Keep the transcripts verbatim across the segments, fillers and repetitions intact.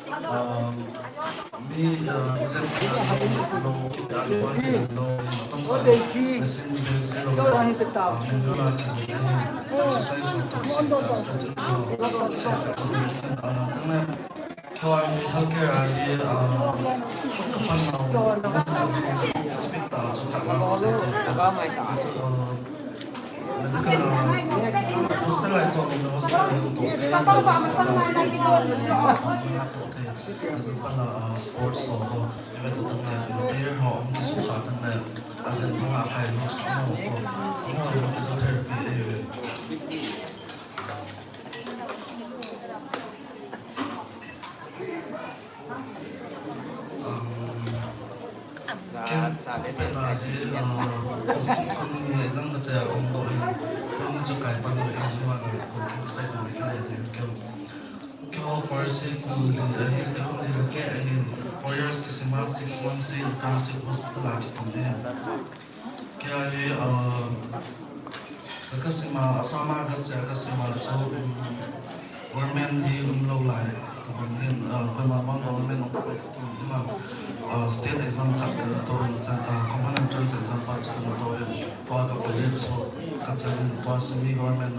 Um, mi, uh, Zen, uh, lo, lo, uh, lo, uh, lo, uh, machine, uh, lo, uh, manual, uh, exercise, uh, sports, uh, uh, uh, uh, uh, uh, medical, uh, hospital, uh, hospital, uh, uh, sports, uh, event, uh, player, uh, physiotherapy, uh, Keiho course hi kum li ahi, te kum li kei ahin, four years kisima, six months hi internship hospital a kitum ahi. Kei hi, uh, ka, kasima, Assam a kache a kasima chu, um, government hi umlou lai, ka bang hin, uh, koima bang government um lou lai, um, hima, uh, state exam khat kana to in, uh, common entrance exam pa chu kana to in, tua ka private school kache in, tua semi government a,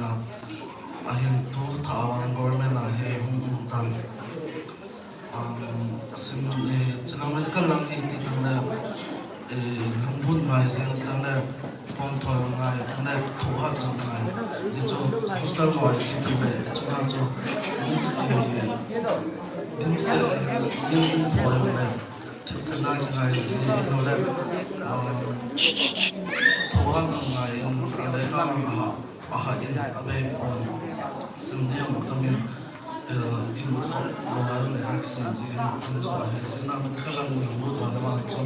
ahin tu tha a vang government a hi hung um tan. Um, sim, eh, chuna medical lang hi ti tang le, eh, lungvut ngai jeng tang le, pon thoi ngai tang le, thohat jong ngai. Ji chu hospital loi chi tang le, chuna chu, eh, dimset, eh, lungvut thoi le, thil chana ki ngai ji lo le, um, thohat ngai, um, le ka mang ha, aha in, abe pon, sim diang tamin, Eh, in mut khop lo ngai le ha kisan ji hin, in jo ahi, sina medical lang in mut ba na ma chon.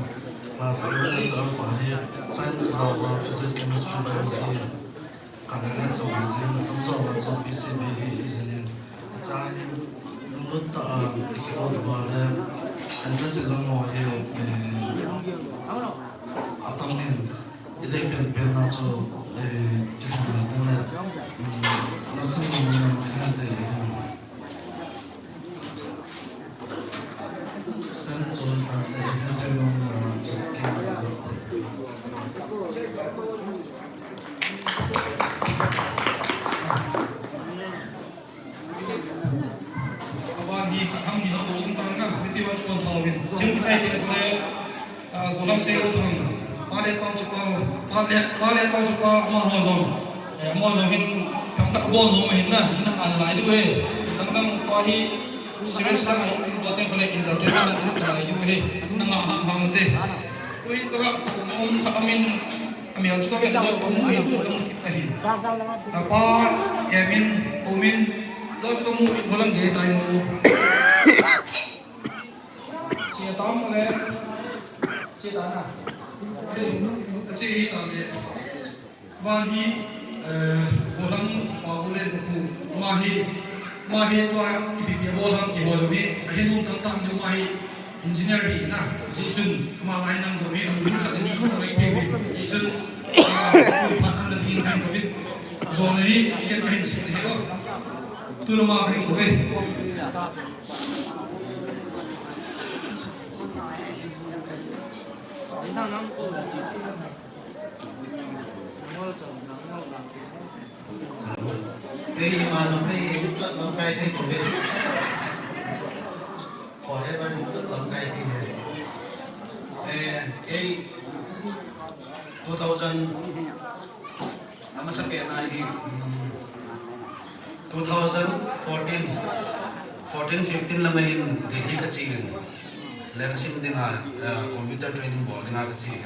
Class eleven and twelve ahi, science lo, uh, physics, chemistry, biology. Ka le ne so ngai ji hin, tam jo ma chon P C B hi i jin in. Cha hin, in mut ta, um, ki ko ba le, entrance exam mo hi, eh, atam in. Idei penpen na chu, eh, kihilna tang le, um, nasung ni na kihil te, eh, sen chu tang le, eh, te mo na chu kihil te. Aban hi khat ham ni ham um tan na, mipi hon kon thao vin. Sim kichai te le, ah, golang se u thang. Pa le pau chu pa, pa le, pa le pau chu pa, ama ho lo. Eh, ama ho hin, kam ta bon ho hin na, hin na an lai du he. Dang dang pa hi, serious lang ai, ko te ko le entertainment lang lai du he. Na nga ham ham te. Ui, to ka, ko um khat amin, Amial chu ka vet, George ka mu hi, ka mu kit ahi. Tapa, Emin, Umin, George ka mu hi, bolang ge tai mu. Chia tam le, chia ta na. Chia hi ta le. Van hi, eh, bolang pa u le ku. Ma hi, ma hi tua ipi pi bolang ki ho hi, ahi nu tam tam ni ma hi. Engineer hi na, ji chun, ama lai nang jo hi, nang lu sa ni ko mai thei hi, ji chun, ah, phat an da ding kan ko hi. Jo nei, ken ka hin si he o. Tu lo ma ka hin ko hi. Hello. Kei ima lung kei lamkai kei ko ve. Forever lamkai kei ve. Eh, kei two thousand, amasa pen a hi, mm, two thousand fourteen, fourteen fifteen lam a hin Delhi ka che in. Le ka sim ding a, eh, computer training bol ding a ka che in.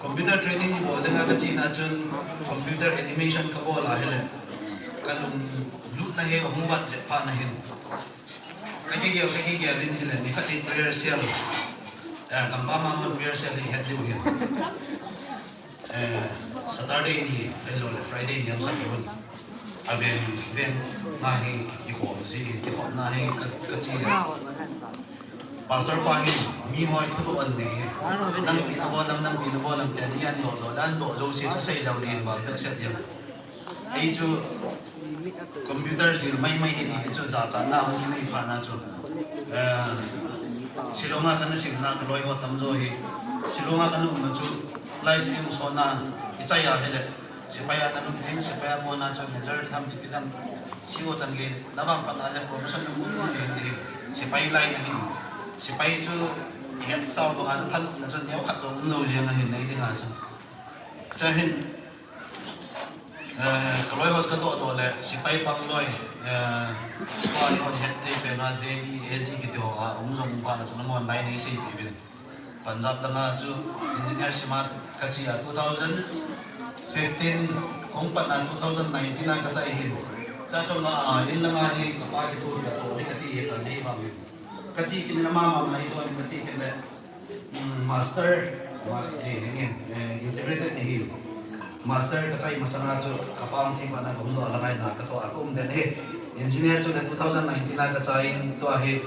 Computer training bol ding a ka che na chun computer animation ka bol a hile. Ka lunglut na hi ahung vat jep phat na hin. Ka kigel, ka kigel in hile, ni khat in prayer cell. Eh, gam pam a hon prayer cell hi het diu hin. Eh, Saturday ni, ahilou le, Friday ni, am khat hon. A ven, ven, nga hi, kikhom ji, kikhom na hi, ka, ka che le. Pastor pa hin, mi hoi thu an nei. Nang pi na bolam, nang pi na bolam, te mi an do do, lan do jo si, sa sai lau lin bal, be set yam. Ei chu computer jil mai mai hi ni chu jachatna hung kinei phat na chu. Shillong a kana simna ka loi ho tamjo hi, Shillong a kana umna chu, lai chu i um sona, i chai a hile, sepai a na lut ding, sepai a kona chu major tham kipi dam, C O chan gei, na vang pat a le promotion na mun mun ding ding, sepai lai na hi, sepai chu, het sao banga chu than na chu neo khat jong um lou jeng ahi nei ding a chu. Jai Hind. Eh, ka loi ho ka doh doh le, sepai pang loi, eh, pa i hon het thei pen a J B, A G kiti ho a, um jong um phat na chu na mon lai nei sei pi vin. Punjab langa chu engineer sima ka chi a two thousand fifteen, hung pat na two thousand nineteen a ka chai hin. Cha chong a, a, in langa hi ka pa kithopia toh le ka ti hi ka nei vang hin. Ka chi kin na ma ma mai jo ni ka chi kin le. Mm, master, master, eh, eh, eh, integrated ni hi. Master ka chai masanga chu ka pang thi pa na ka hung doh a la ngai na ka toh a ka um den hi. Engineer chu le two thousand nineteen a ka chai in tua hi.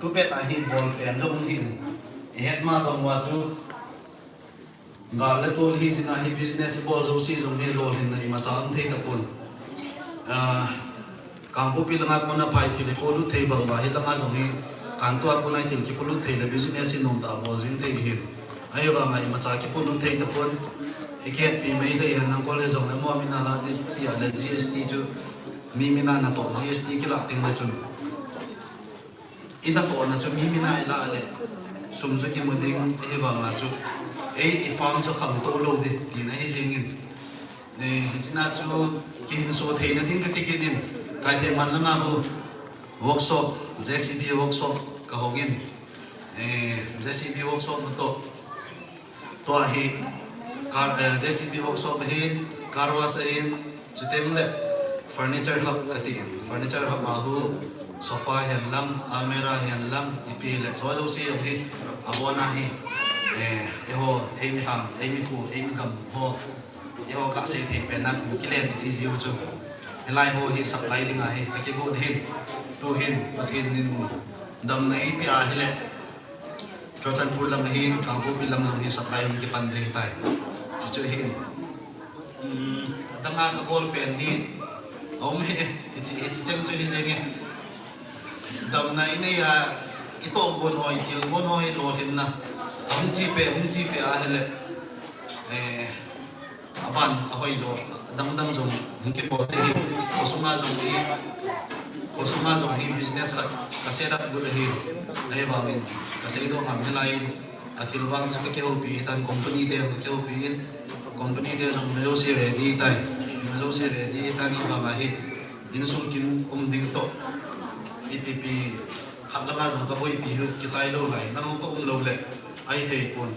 Tu pet a hi bol pen jong hi. I het ma dong wa chu. Gal le tol hi jin a hi business i bol jouse jong hi lolhinna imacha um thei tapon. Ah, Kangpokpi langa kona phai thil kipolut thei bang ba hi langa jong hi kantua kona thil kipolut thei le business hi nomtah bol jing thei hi. Ahivanga imacha kipolut thei tapon. I kihetpi mai thei hen lang kol le jong le mo mina la ti, ti a le G S T chu mi mina natoh G S T kila teng le chun. I natohna chu mi mina i la le, sum chu kimu ding, ahivanga chu, ei, i farm chu khangtou lou ding, tina hi jing in. Eh, hichea chu, kihinso theina ding ka ti kit in, Kaitheiman langa hu, workshop, J C B workshop, ka hong in. Eh, J C B workshop na toh, Tua hi, car, eh, J C B workshop ahin, car wash ahin, chuteng le furniture hub ka ti in. Furniture hub ma hu, sofa hihen lang, almirah hihen lang, ipi le, choi jouse jong hi, abon a hi, eh, eiho, eimi lhang, eimi khu, eimi gam ho, eiho ka sei thei pen a khu kilen ti jiu chu. Hilai ho hi supply ding a hi, ka kigo hin, tu hin, Pathen in damna eipeh a hile. Churachandpur lang hin, Kangpokpi lang jong hi supply hung kipan ding ahitai. Chuchu hin. Um, adang a kabol pen hi, aum hi, hiche, hiche cheng chu hi jeng e. Damna inei a, itoh gon ho, itil gon ho, ilolhinna. Hung chi pe, hung chi pe ahile. Eh, Aban, ahoi jo, adang dang jong, hung kibol te hi, khosunga jong hi, khosunga jong hi business khat, ka set up got ahi, ahivangin, ka seidoh ngam hilai in, athil vang chu ka kihoupi hitan, company te ka kihoupi in, company te jong imajouse ready tai, imajouse ready hitan hivang ahi, insung kin um ding toh, ipi pi, khat langa jong ka boipi hi, kichai lou lai, nang ka um lou le, ahi thei pon.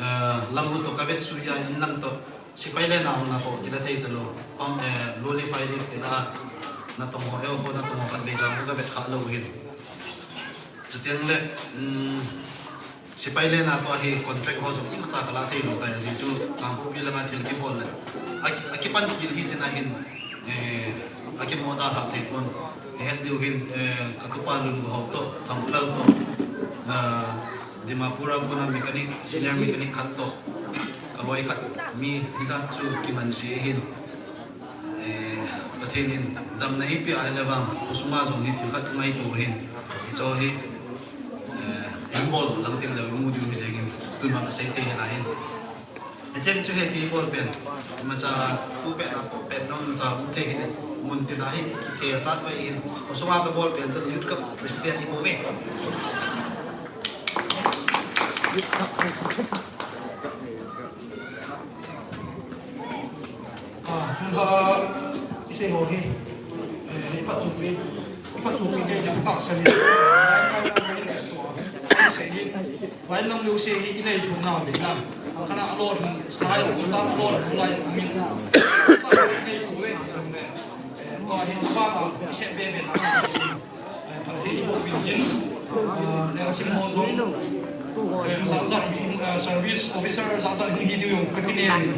Eh, lang lut toh ka vetsui a, in lang toh. Sepai le na, na toh, kila thei talou. Pam, eh, luli fai dik kila. Na tong ho, eh, ko na tong ho, khat vei jang ka vet kha lou hin. Chuteng le, um, sepai le na toh hi contract ho jong imacha kala thei lou tai, ajeh chu Kangpokpi langa thil kibol le. A, akipan kil hi jin ahin, eh, akimo dalha thei pon. Ahet diu hin, eh, ka tupa Lungu ho toh, Thangulal toh, eh, Dimapur a kona mechanic, senior mechanic khat toh, ka loi khat, mi hijat chu kiman se ahin. Eh, Pathen in damna eipeh a hile vang, khosunga jong hi thil khat ka ngaito ahin. Hicho hi, eh, in bol lang teng le mu diu hi jeng in, tun vang ka sei thei lai hin. Hicheng chu hi kei bol pen, imacha tu pen a, tu pen nong imacha um thei hi, mun tina hi, kei a chat vai hin, khosunga ka bol pen chu Youth Cup President hi bol ve. Ah, tun kha, i sei ho hi, eh, i phatchupi, i phatchupi te, i phatchupi te, i sei hi, Lai lang jouse hi i nei thei nau le na. Kana a lolhing, sai u ta a lolhing lai u min. Ta i nei thei ve, sam le. Eh, tua hi pa ka, i se be be na. Eh, Pathen in boh peh in. Eh, le a sim ho jong. Eh, jat jat hi, eh, service officer jat jat hi, hi diu jong ka ti ne min.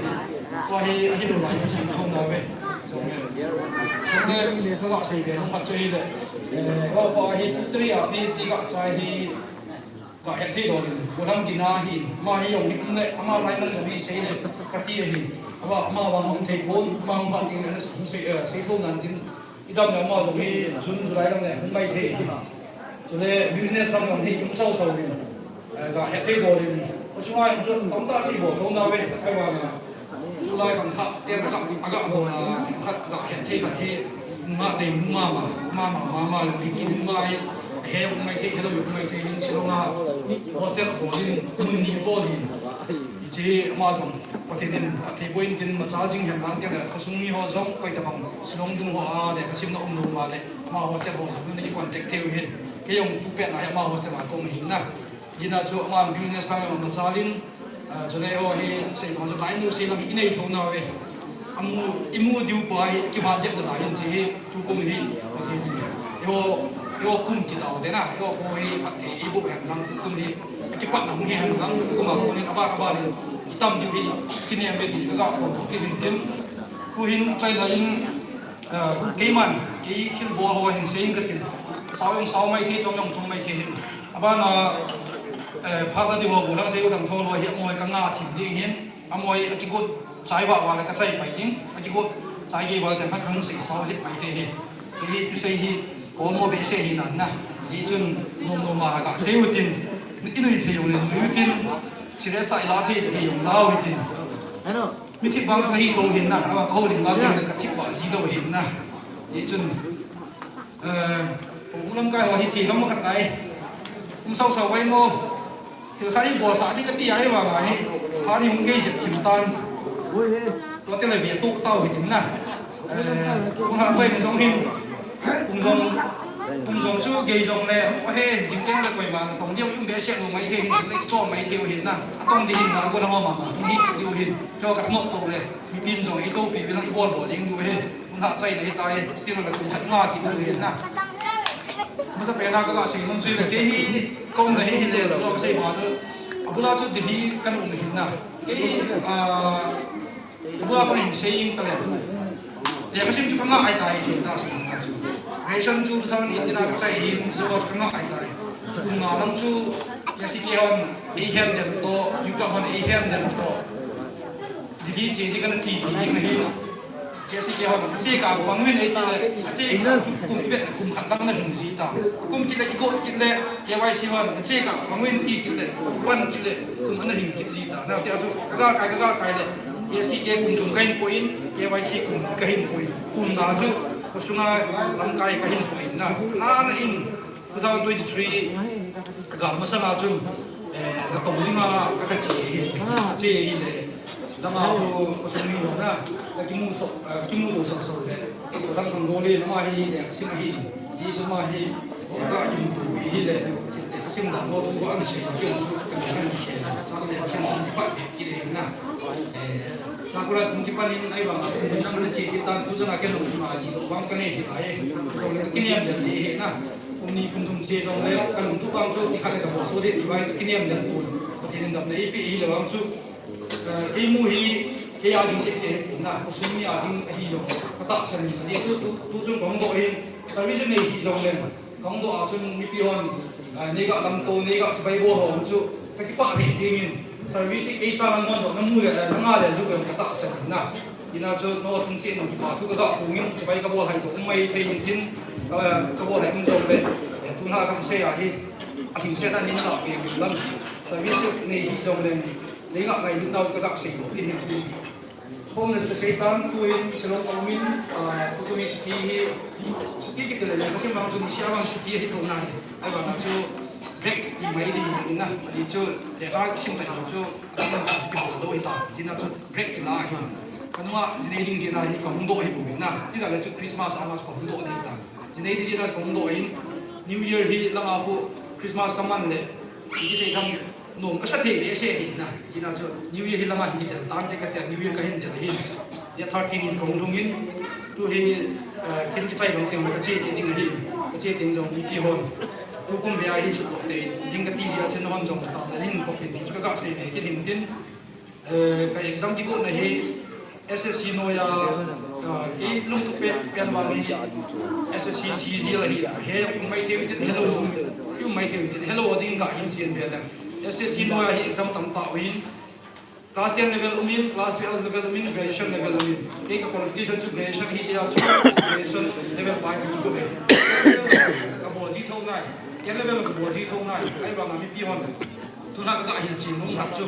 Tua hi, a hi lou lai, hi thei nau ve. Sam le. Sam le, ka sei be, nong ka sei le. Eh, tua hi, three a, PhD ka chai hi. Ka het thei lou in, Golam tina hi, ama hi jong hi um le, ama lai man jong hi sei le, ka ti ahi. Ama, ama vang um thei pon, ama um phat in, sei, eh, sei thou nan tin, i dam le ama jong hi, June, July lang le, hung mai thei ahi. Chule business lam lam hi um sau sau in, eh, ga het thei dol in. Chunga in chu tamtah chi bol thou nauve, ahivanga tulai khangthah ten aga, aga bol a, khat ga het thei khat hi, nga dei mu mama, mama, mama, jong hi kin mu ngai, he um mai thei, he lou um mai thei, hin Shillong a hostel a bol in, mun ni bol hin. Hiche ama jong Pathen in phatthei boh in tin, machal jing hen lang tin le, khosung mi ho jong koi tabang Shillong dung ho a lekha simna um lou ma le, ama hostel ho jong na ki contact thei u hin. Kei jong tu pet na hi ama hostel a kong hi na. Hijeh a chu ama business kang machal in, ah, chule ho hi sei bang chu lai nu sei lang i nei thou nauve. Amu, i mu diu pa hi kivat jep na lai hin chi hi. Tukum hi, Pathen in, eiho, eiho kum kitao te na, eiho kho hi phatthei eiboh hen lang, tukum hi, kipatna hung hi hen lang, tukum a kon in aban, aban in, itam diu hi, kinem ve ti ka ga kon ki hin tin. Tu hin achaina in, eh, keiman, kei thilbol ho hin sei in katin. Sao jong sao mai thei, chom jong chom mai thei hin. Abana, eh, phat na di ho bu lang sei u dang tho lo hi, amoi ka nga thim ding hin. Amoi akigot chai vah vah le ka chai pai ding, akigot chai gei vah le ten khat khang sei sao jep pai thei hi. Hi thusei hi, olmo behseh hi nan na. Hichun nom nom a ga sei u tin, i nui thei jong le nui u tin, serious a i la thei thei jong la u tin. Mi thip bang ka hi thou hin na, ama ka houlim ngal ding le ka thip vah ji lou hin na. Hichun, eh, u lamkai ho hi chi lam khat nai. Um sau sau vai mo. Thil khat i bolsah ding kati a, ahivanga hi, phat hi hung gei jep thim tan. Tua tile ve tuh tau hitin na. Eh, hung ha choi jong hin. Kum jong, kum jong chu gei jong le, o he, jing teng le koima na tong diu, um behseh lou mai thei hin, jing le chom mai thei u hin na. Atong ding hin na, go na ho mama, hung hi diu hin. Cho ka nok to le, mipin jong i topi bilang i bol bol ding diu he. Hung ha choi na hi tai, still le kum khat nga ki diu hin na. Masa pen a ka ga sei nom chu le, kei hi, Ka umna hi hile, lo ka sei ma chu, abula chu Delhi ka um na hin na. Kei hi, ah, abula ka hin sei in ka le. Le ka sim chu ka nga ai tai, kei ta sim ka chu. Ration chu two thousand eighteen a ka chai hin, so ka nga ai tai. Kum nga lang chu, K C K hon, ei hen den to, U P hon, ei hen den to. Delhi che di ka na ti ti na hi. K C K hon, ache ka pang uvin ei ti le, ache ka chu kum kivet le kum khat lang na lhing ji ta. Kum kit le kigo kit le, K Y C hon, ache ka pang uvin ti kit le, pan kit le, kum ana lhing kit ji ta. Na tia chu, ka gal kai, ka gal kai le, K C K kum thum ka hin poi in, K Y C kum ka hin poi in. Kum nga chu, ka sunga lamkai ka hin poi in na. Na na in, Two thousand twenty-three ga masanga chun, eh, ka tong dinga ka, ka che hi, che hi le, lama ho, ko sung ni ho na, ka kimu so, eh, kimu do so so le, ko dang kong do le, lama hi le, ka sim hi, hi so ma hi, eh, ka kimu do hi le, ka sim da ho, ko an se, ko an se, ka sim ki pa ki le na, eh, Sakura kum kipan in ai bang, nang na che ki tan tu sana ke no ma ji do bang ka ne hi ai. So le ka kiniam den de he na. Kum ni kum thum che jong le ka lungtup bang chu ni khat le ka bol so de ti bai ka kiniam den pon. Pathen in damna eipe hi le bang chu. Eh, kei mu hi kei a ding seh seh na. Ko sung ni a ding ahi jong. Ka tahsan ni tu tu tu chung kong do hin. Service nei hi jong le. Kong do a chun mipi hon, ah, neiga lamto, neiga chibai bol ho chu, ka kipah thei jing in, service hi kei sang a ngon doh na mu le, eh, na nga le ju ka tahsan na. Ina chu no chung che nong kipah thu ka ga pung in, chibai ka bol hai jong um mai thei in tin, ah, ka bol hai um jong le, eh, tuna ka sei a hi, a hing se na nin la pe lam. Service nei hi jong le, neiga ngai lut nau ka ga sei doh in hin tin. Khom le ka sei tan, tuhin Shillong ka um in, ah, tu tuhin chuti hi, chuti kiti le, ka sim vang chun sia vang chuti ahi thou nai. Ahivang a chu break ti mai ding in na, ti chu lekha ka sim tai chu, ka sim chu chuti bol lou ahi ta, ti na chu break ti la ahi. Ka nunga ji nei ding ji na hi ka hung doh ahi poi na, ti na le chu Christmas a na chu ka hung doh ding ta. Ji nei ding ji na chu ka hung doh in, New Year hi langa khu Christmas ka man le, ti sei tham Nom ka sa thei behseh hi na, ina chu New Year hi lama hin kidel tan te ka tia New Year ka hin del ahi. Dia thirteen is kong lhung in, tu hi, eh, kin kichai bang teng ka che te ding ahi, ka che teng jong mipi hon. Tukum ve a hi support te ding ka ti jeh a chen hon jong ta na hin ko pin ti chu ka ga sei ve kit hin tin. Eh, ka exam kigo na hi S S C noiya, ah, kei lungtup pen, pen vang hi S S C C G L hi, he um mai thei u tin, he lou um, um mai thei u tin, he lou ding ka hin chen ve le. S S C noiya hi exam tam ta uvin, class ten level um in, class twelve level um in, graduation level um in. Kei ka qualification chu graduation hi, ya chu graduation level five chu ko ve. Ka bol ji thou Ten level ka bol ji thou nai, ahivanga mipi hon. Tuna ka ga hilchen nung khat chu.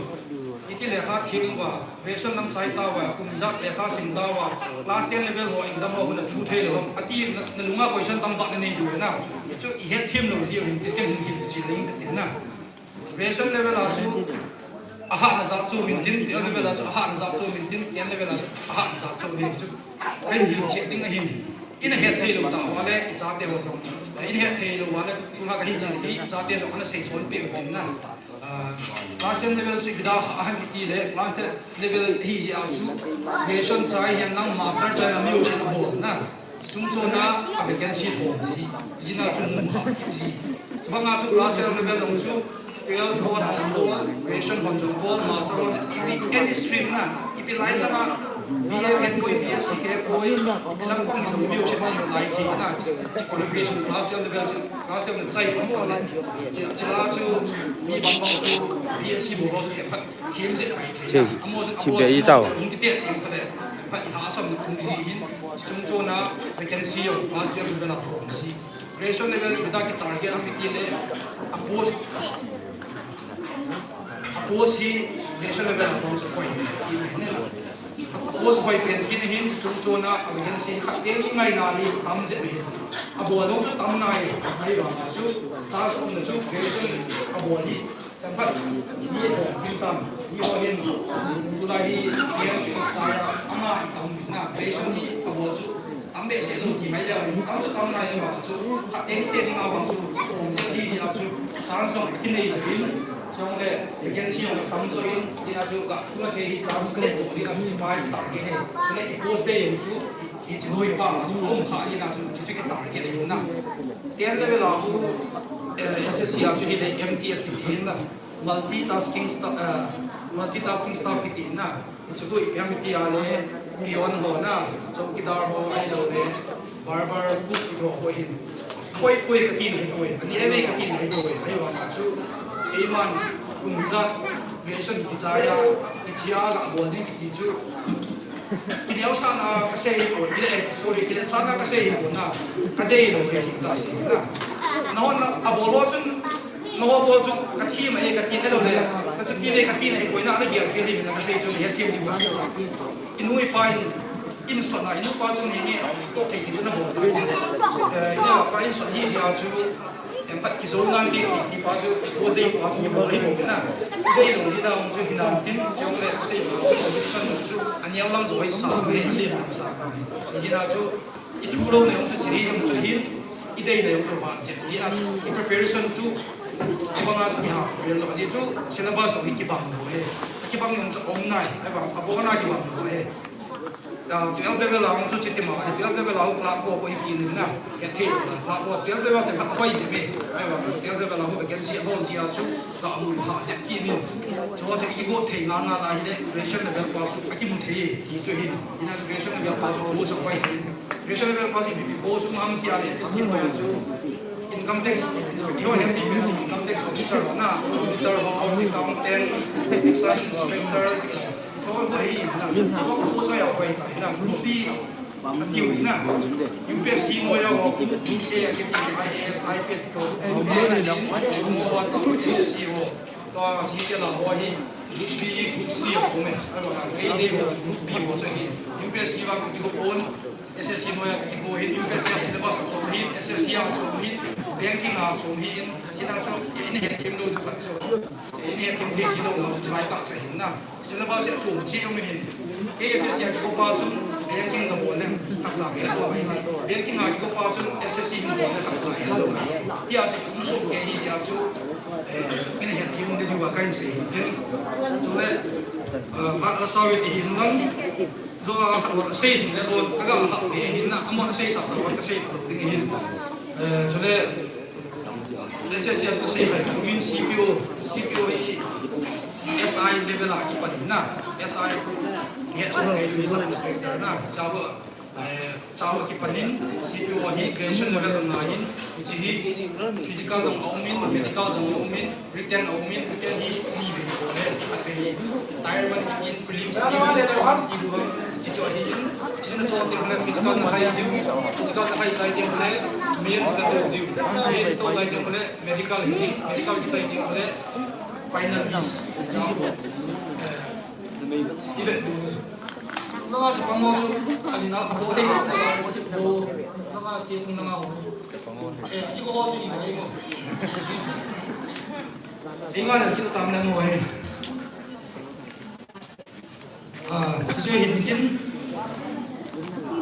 Iti lekha thim uva, ration lam chai tauva, kum ijat lekha sim tauva, class ten level ho exam ho hun a chu thei lou ham, ati na, na lunga question tamtah na nei diu na. Hichu i het them lou ji hin, ti ken hin hilchen le in ka tin na. Ration level a chu a hatna jat chu min tin, ten level a chu a hatna jat chu min tin, ten level a chu a hatna jat chu min chu. Ken hilchen ding ahin. Ina het thei lou tauva le, i chate ho jong. Ina het thei lou uva le, tuna ka hilchen hi, i chate jong ana sei son peh u tin na. Ah, class ten level chu ipi dia aham iti le, class ten level hi jeh a chu, ration chai hihen lang, master chai a mi ho jong abol na. Chungchon a, a vacancy bol ji. Hijeh a chu mu ha kit ji. Chubang a chu class ten level jong chu, twelve hon jong bol, ration hon jong bol, master hon, ipi any stream na, ipi line lang a, B A kahi poi, B S C kahi poi, ipi lang pang jong mi ho jong abol lai thei na. Qualification class ten level chu, class ten le chai pang le. Chule chu, mi bang bang chu, B S C bol ho chu, Che, che be i tau. Ration level, ipi dia ki target ham iti le, a post, a post hi ration level a post hoi pen kit ahin. A post hoi pen kit ahin, chungchon a vacancy khat teni ngaina hi tam jep ahin. Abol ho chu tam nai, ahivanga chu, chance umna chu ration abol hi. Tangkhat, mi bol thim tam, mi ho hin, tulai hi, hian chai a, ama hi tam na, ration hi, abol chu, tam behseh lou ti mai leu, tam chu tam nai vang chu, khat teni teni nga vang chu, um, se ti ji a chu, chance jong kinei jin, jong le, vacancy jong tam jin, ti na chu, ka, tu na thei hi chance le chu, ti na chu, pai target le, chu le, post te jong chu, Hiche nuipa chu um kha ina chu, hichu ki target ahi na. Ten level a khu, eh, S S C a chu hile M T S kiti ahin na. Multitasking sta-, eh, multitasking staff kiti ahin na. Hichu tu ipi ham iti a le, peon ho na, chowkidar ho ahilou le, barber, cook kiti ho, ho ahin. Poi, poi kati na hi poi, ani eve kati na hi poi, ahivang a chu, eiman, kum ijat, ration kichai a, hiche a ga bol ding kiti chu. Kineo sana kasei hi poi, kile, sorry, kile sana kasei hi poi na, kadei lou hi kiti asei na. Nahon na, abol ho chun, naho bol chu, kathi mai, kati na lou le, na chu kile kati na hi poi na, na gel kile hi na kasei chu, hethem ding ba. Inu ipa in, insot na, inu pa chu ni ni, to thei kiti na bol ta. Eh, inu pa insot hi jia chu, em pat kijou nante kiti pa chu, bol dei pa chu, bol hi bol na. Dei lou ji da chu, hinan tin, jong le, sei pa chu, condition chu, aneo lang joi sa, he, alim lang sa, he. Hina chu, I thu lou nei chu, chiri chu hin, i dei nei chu van chet ji na chu, i preparation chu, chibang a chu mi ha, rel lou ji chu, syllabus hi kibang lou he. Kibang jong chu om nai, ahivang, abon a kibang lou he. Ah, twelve level a chu chiti ma, twelve level a class four ko i kinin na, ya thei na, class four, twelve level te ka hoi ji me, ahivang, twelve level a vacancy abon ji a chu, ka mu ha chet kinin. Chu chu i go thei nga nga la hi le, graduation level pa chu, a kimu thei, hi chu hin, ina graduation level pa chu, ko sa hoi hin. Graduation level pass in, ipi post um ham tia le S S C pa chu income tax, iho he ti pen income tax officer ho na, auditor ho, accountant, excise inspector, ti chu ho hi na, chu post ho ya hoi ta na, group B, atiu na, U P S C noiya ho, group A, I A S, I P S to, group A na, S S C ho. Tua C C L ho hi, group B, group C a um e. Ahivang a, kei dei ho chu group B ho chu ahi. U P S C vang kati ko pon, S S C noiya kati ko hin, U P S C a syllabus a chom hin, S S C a chom hin, banking a chom hin, tina chu, i hethem lou diu khat chu. I hethem thei ji lou, chu lai ka chu hin na. Syllabus a chom cheh um hin. Kei S S C a kiko pa chun, banking ka bol le, khat cha ka het lou mai. Banking a kiko pa chun, S S C hin bol le, khat cha ka het lou mai. Tia chu, um sot kei hi tia chu, eh, min hethem ding diu va ka hin sei hin tin. Chule, eh, ma la sa ve ti hin lang. Zo a sa va sei hin le lo, ka ga ha ve hin na, amon sei sa sa va ka sei lou ding hin. Eh, chule, S S C a chu ka sei hai, min C P O, C P O hi S I level a kipan na, S I, he, he, sub inspector na, chavo, Eh, chao akipanin, C P O hi graduation level ana hin, hiche hi physical jong aumin, medical jong aumin, written aumin, written hi ni vei bole, ati tier one kitin prelims ni vei bole, ti du ham, ti chu ahin, hichun achoh teng le physical nakai diu, physical nakai chai teng le mains nato diu, mains to chai teng le medical hi, medical kichai teng le final list, chao. Eh, Ivet du. Nanga chu pamo chu, ani na, abo thei, abo, nanga stage nanga ho. Eh, iho ho chu iho, iho. Inga na chu tam na mo hai. Ah, chu hin kin.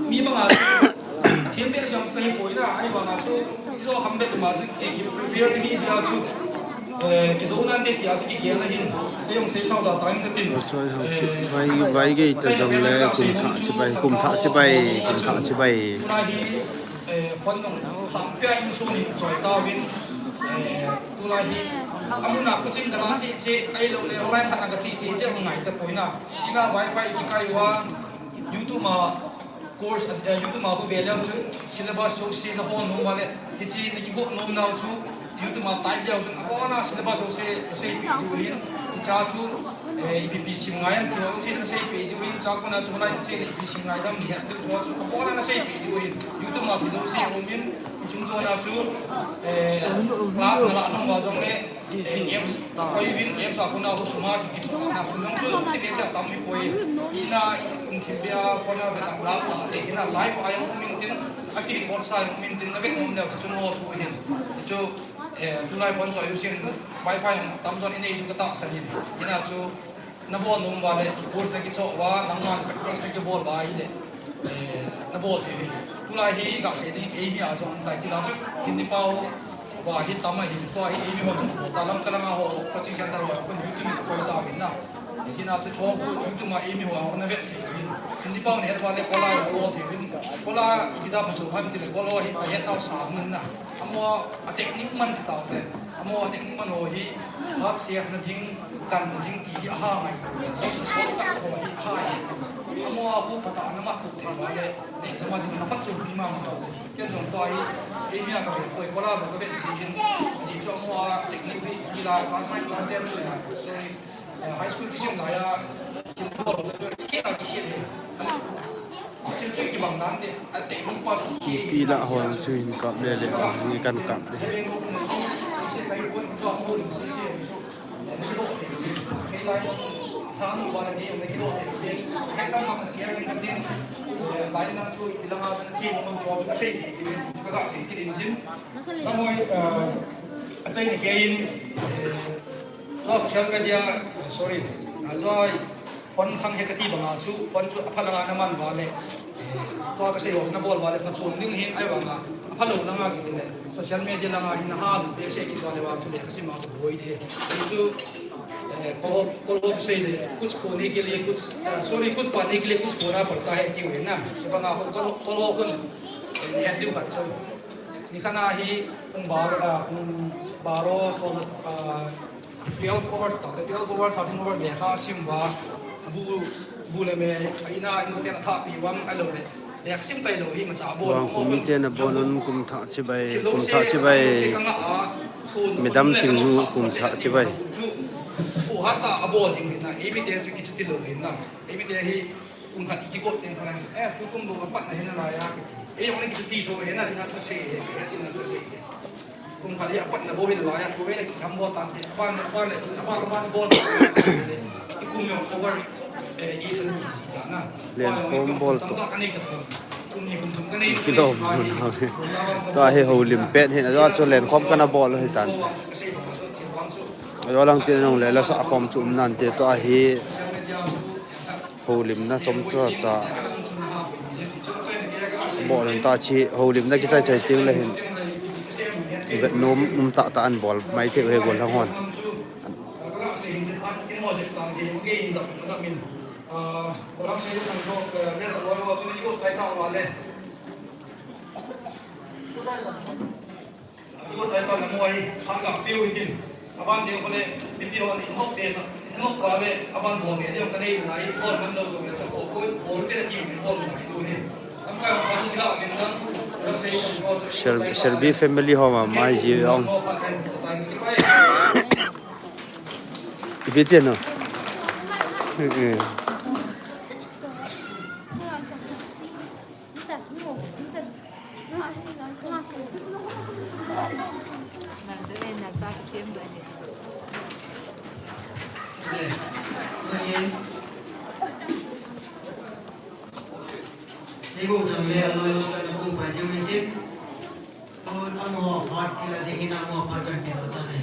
Mi banga, thiem be siam ka hi poi na, ahivanga chu, ijo kham be ma chu, ki, ki prepare hi sia chu. Eh, kizo nan te tia chu kigel ahin, seijong seisao da tang katin. Choi ho, eh, vai, vai gei ta jong le, kum thah chibai, kum thah chibai, kum thah chibai. Tulai hi, eh, phone nung, kham pia in su ni choi tauvin, eh, tulai hi, amun a coaching kana chi chi, ahilou le, online khat a ka chi chi, chi ngai ta poi na. Ina wifi kikai uva, YouTube a, course, eh, YouTube a khu ve leu chun, syllabus jouse nahol nom uva le, hiche nakigo nom nau chu, YouTube a type leu chun, abona syllabus jouse naseipeh diu ahin, hiche chu, eh, ipi ipi sim ngai ham ti jouse naseipeh diu ahin, chua kona chu online che le ipi sim ngai dam ni het diu chu, chu abona naseipeh diu ahin, YouTube a kilo se umin, isum chona chu, eh, class nalah nom uva jong le, Eh, apps, koi vin apps a kona ho suma ki kicho na sum jong chu ti be sa tam mi poi. Ina in thim bia phone a ve na class la te ina live a jong um in tin, a ki record sa jong um in tin, na ve um deu chu no thu hin. Chu, eh, tulai phone so using wifi tam jon in ei du ka ta sa hin. Ina chu, nabol nom uva le, ki course nakichoh uva, nangman practice nakibol uva ahile, eh, nabol thei uve. Tulai hi gasei ding, eimi a jong tai ti la chu, Hindi pao uva hi tam ahin, tua hi eimi ho jong bol ta, Lamka langa ho, coaching center ho, khun YouTube in koi tauvin na. Hiche na chu chong khu, YouTube a eimi ho, na vet thei uvin. Hindi pao nahet uva le, kola bol thei uvin. Kola, kida pa chu, ham ti le, kola hi, ahet nau sa uvin na. Amaho a technique man ti tau te. Amaho a technique man ho hi, hat sief na ding, kan na ding ti hi aha ngai. So, so ka ho hi aha hi. Amaho a khu pata na mat tu thei uva le, ne sama ding na pat chu ni ma ma. Ken jong tua hi, eimi a ka ve poi, kola ba ka ve si hin. Ajeh chu amaho a technique hi, ila class nine, class ten, sorry. Eh, high school kisim lai a, kin bol chu, chu, khi a, khi he. Kin chu kibang dan te, a technique pa chu, khi he. Pi la ho chu hin kap le le, ni kan kap le. Tua social media, eh, sorry, a joi, phone khang he kati banga chu, phone chu apha langa na man uva le, eh, tua kasei ho chu nabol uva le, phachom ding hin ahivanga, apha lou langa kiti le, social media langa hin na ha lu behseh kit uva le vang chu le, kasim a boi de. Chu, eh, kol ho, kol ho sei le, kuch khone ke liye kuch, eh, sorry, kuch pane ke liye kuch khona padta hai tiu hin na. Chu banga ho, kol, kol ho khun, eh, het diu khat chu. Nikhat a hi pung bar, ah, pung baro, so, ah, twelve over, ta, twelve over, thirteen over lekha sim uva, bu, bu le me, a ina, inu ten atha pi uvam, ahilou le. Lekha sim tailou hi, macha bol. Vangkho miten abon un kum thah chibai, kum thah chibai. Midam ting nu kum thah chibai. Chu, bu hat a abol ding hin na, eimi te chu kichuti lou hin na, eimi te hi, Kum khat i kigot teng khat, eh, tukum bou a patna hi nalai a. Eh, jong le kichuti tho hi na, hi na thase hi, hi na thase hi. Kum khat hi a patna bou hi nalai a, ko ve le kitham bol tante, aban le, aban le, aban, aban bol. I kum jong over, eh, i san ki si ta na. Lenkhom bol to. Tam ta ka nei ta ko. Kum ni kum thum ka nei. Kilom mun ha. Tua hi houlim pet hi na, tua chu lenkhom kana bol hi tan. Tua lang tin jong le la sa khom chu um nante tua hi. Houlimna chomcha cha bol in ta chi, houlimna kichai chai teng le hin vet nom um tah tah an bol mai thei u hi gollhang hon. Ibo chai ta le mo ai, hang ka piu hitin. Aban ding ko le, mipi hon i thok te na, i thok ka le, aban bol nge ding ka nei na i, bol man lo jong le cha ko ko, bol te na ki, bol na i tu ni. Am Sel-, Selby family home a mai ji ong. Ipi ti no? Seibu thang le aloi lo chan ko pa jeu ni tin. Kon amo phat kila ding in amo phat kan pe ta le.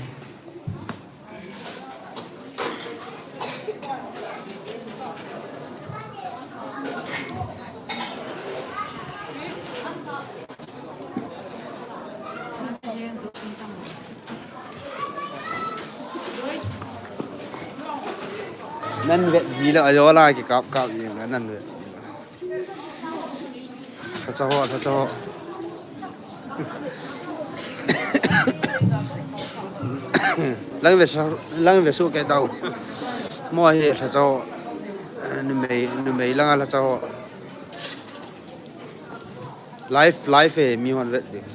Nan vet ji la ajo la ki kap kap jeng la nan vet. Lhacha ho, lhacha ho. Lang ve sa, lang ve su ke tau. Mo hi lhacha ho. Numei, numei langa lhacha ho. Live, live e, mi hon vet ding.